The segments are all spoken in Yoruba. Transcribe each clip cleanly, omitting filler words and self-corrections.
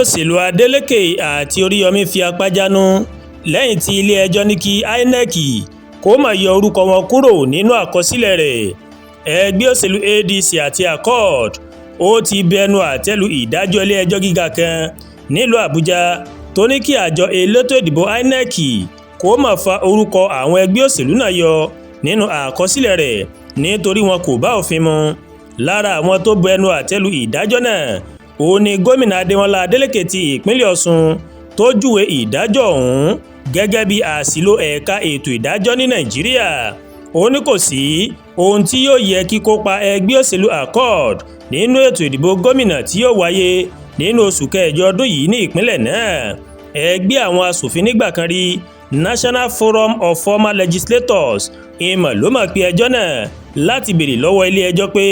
Òṣèlú Adeleke àti Oríyọmi fi apá jánu lẹ́yìn tí ilé-ẹjọ́ ní kí INEC kó má yọ orúkọ wọn kúrò nínú àkọsílẹ̀ rẹ̀. Ẹgbẹ́ òṣèlú ADC àti Accord ó ti bẹnu àtẹ́ lu ìdájọ́ ilé-ẹjọ́ gíga kan nílùú Àbújá tó ní kí àjọ elétò ìdìbò INEC kó má fa orúkọ àwọn ẹgbẹ́ òṣèlú náà yọ nínú àkọsílẹ̀ rẹ̀ nítorí wọn kò bá òfin mu. Lára àwọn tó bẹnu àtẹ́ lu ìdájọ́ náà òun ni Gómìnà Adémọlá Adélèké ti ìpínlẹ̀ Ọ̀ṣun, tó júwe ìdájọ́ ọ̀hún gẹ́gẹ́ bí àṣìlò ẹ̀ka ètò ìdájọ́ ní Nàìjíríà. Ó ní kò sí ohun tí yóò yẹ kíkópa ẹgbẹ́ òṣèlú Accord nínú ètò ìdìbò gómìnà tí yóò wáyé nínú oṣù kẹjọ ọdún yìí ní ìpínlẹ̀ náà. Ẹgbẹ́ àwọn asòfin nígbà kan rí, National Forum of Former Legislators, ìmọ̀ ló mọ̀ pé ẹjọ́ náà láti béèrè lọ́wọ́ ilé-ẹjọ́ pé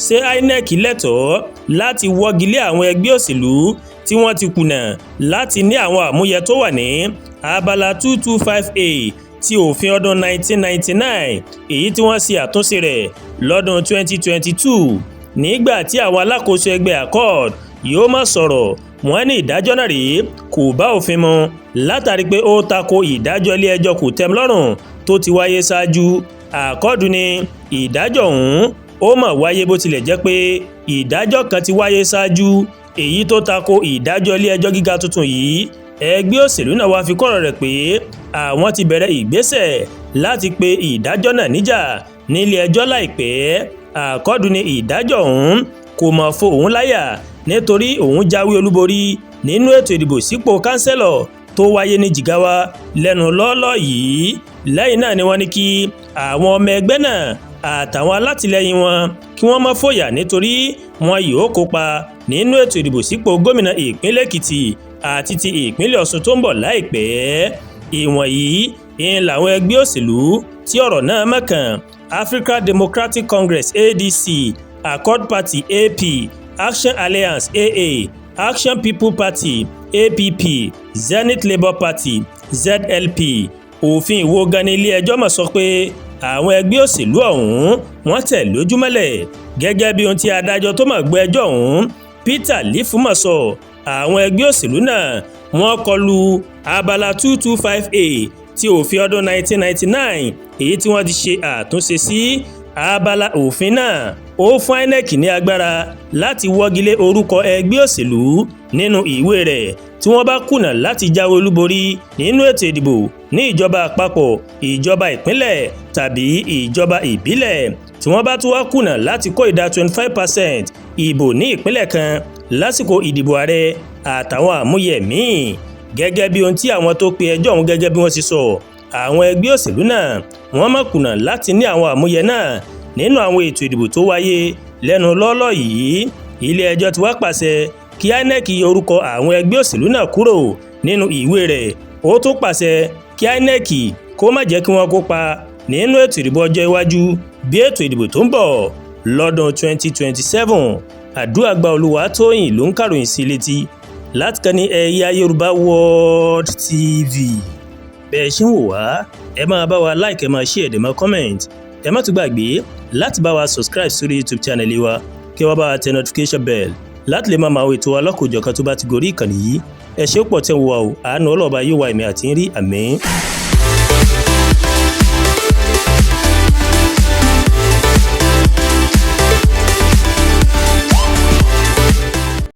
ṣé INEC lẹ́tọ̀ọ́ láti wọ́gi lé àwọn ẹgbẹ́ òṣèlú tí wọ́n ti kùnà láti ní àwọn àmúyẹ tó wà ní abala 225A ti òfin ọdún 1999, èyí tí wọ́n ṣe àtúnṣe rẹ̀ lọ́dún 2022. Nígbà tí àwọn alákòóso ẹgbẹ́ Accord yóò máa sọ̀rọ̀, wọ́n ní ìdájọ́ náà rèé kò bá òfin mu látàrí pé ó tako ìdájọ́ ilé-ẹjọ́ kòtẹ́milọ́rùn tó ti wáyé ṣáájú. Accord ní ìdájọ́ ọ̀hún ó mà wáyé bó tilẹ̀ jẹ́ pé ìdájọ́ kan ti wáyé ṣáájú èyí tó tako ìdájọ́ ilé-ẹjọ́ gíga tuntun yìí. Ẹgbẹ́ òṣèlú náà wá fi kọ́rọ̀ rẹ̀ pé àwọn ti bẹ̀rẹ̀ ìgbésẹ̀ láti pe ìdájọ́ náà níjà nílé ẹjọ́ láìpẹ́. Accord ní ìdájọ́ ọ̀hún kò mọ̀ fo òun láyà nítorí òun jáwé olúborí nínú ètò ìdìbò sípò kánsẹ́lọ̀ tó wáyé ní Jigawa lẹ́nu lọ́ọ́lọ́ yìí. Lẹ́yìn náà ni wọ́n ní kí àwọn ọmọ ẹgbẹ́ náà àtàwọn alátìlẹyìn wọn kí wọ́n má fòyà, nítorí wọn yóò kópa nínú ètò ìdìbò sípò gómìnà ìpínlẹ̀ Èkìtì àti ti ìpínlẹ̀ Ọ̀ṣun tó ń bọ̀ láìpẹ́. Ìwọ̀nyí ń làwọn ẹgbẹ́ òṣèlú tí ọ̀rọ̀ náà mọ̀kàn: African Democratic Congress, ADC, Accord Party, AP, Action Alliance, AA, Action People Party, APP, Zenith Labour Party, ZLP. Òfin ìwo gan ni ilé-ẹjọ́ mọ̀ sọ pé àwọn ẹgbẹ́ òṣèlú ọ̀hún wọ́n tẹ̀ lójúmọ́lẹ̀? Gẹ́gẹ́ bí ohun tí adájọ́ tó mọ̀ gbọ́ ẹjọ́ ọ̀hún, Peter Lifu, mọ̀ sọ, àwọn ẹgbẹ́ òṣèlú náà wọ́n kọlu abala 225A ti òfin ọdún 1999, èyí tí wọ́n ti ṣe àtúnṣe sí. Abala òfin náà ó fún INEC ní agbára láti wọ́gilé orúkọ ẹgbẹ́ òṣèlú nínú ìwé rẹ̀ tí wọ́n bá kùnà láti jáwé olúborí nínú ètò ìdìbò ní ìjọba àpapọ̀, ìjọba ìpínlẹ̀ tàbí ìjọba ìbílẹ̀, tí wọ́n bá tún wá kùnà láti kó ìdá 25% ìbò ní ìpínlẹ̀ kan lásìkò ìdìbò ààrẹ àtàwọn àmúyẹ míì. Gẹ́gẹ́ bí ohun tí àwọn tó pe ẹjọ́ ọ̀hún gẹ́gẹ́ bí wọ́n ti sọ, àwọn ẹgbẹ́ òṣèlú náà wọ́n má kùnà láti ní àwọn àmúyẹ náà nínú àwọn ètò ìdìbò tó wáyé lẹ́nu lọ́ọ́lọ́ yìí. Ilé ẹjọ́ ti wá pàṣẹ kí INEC yọ orúkọ àwọn ẹgbẹ́ òṣèlú náà kúrò nínú ìwé rẹ̀. Ó tún pàṣẹ kí INEC kó má jẹ́ kí wọ́n kópa nínú ètò ìdìbò ọjọ́ iwájú bí ètò ìdìbò tó ń bọ̀ lọ́dún 2027. Àdúràgbà Olúwatóyìn ló ń kàròyìn sí létí láti kàn ní Ẹ̀yà Yorùbá World TV. Bẹ́ẹ̀ ṣe ń wò wá, ẹ máa bá wa like, ẹ máa share, ẹ máa comment. Ẹ má tún gbàgbé láti bá wa subscribe sórí YouTube channel wa, kí wọ́n bá wa tẹ notification bell láti lè máa máa wo ètò ọlọ́kòjọ̀kan tó bá ti gorí ìkànnì yìí. Ẹ ṣé pọ̀ tẹ́ ń wò wá o. Àánú ọlọ́ọ̀bá yóò wá èmi àti ń rí. Àmín.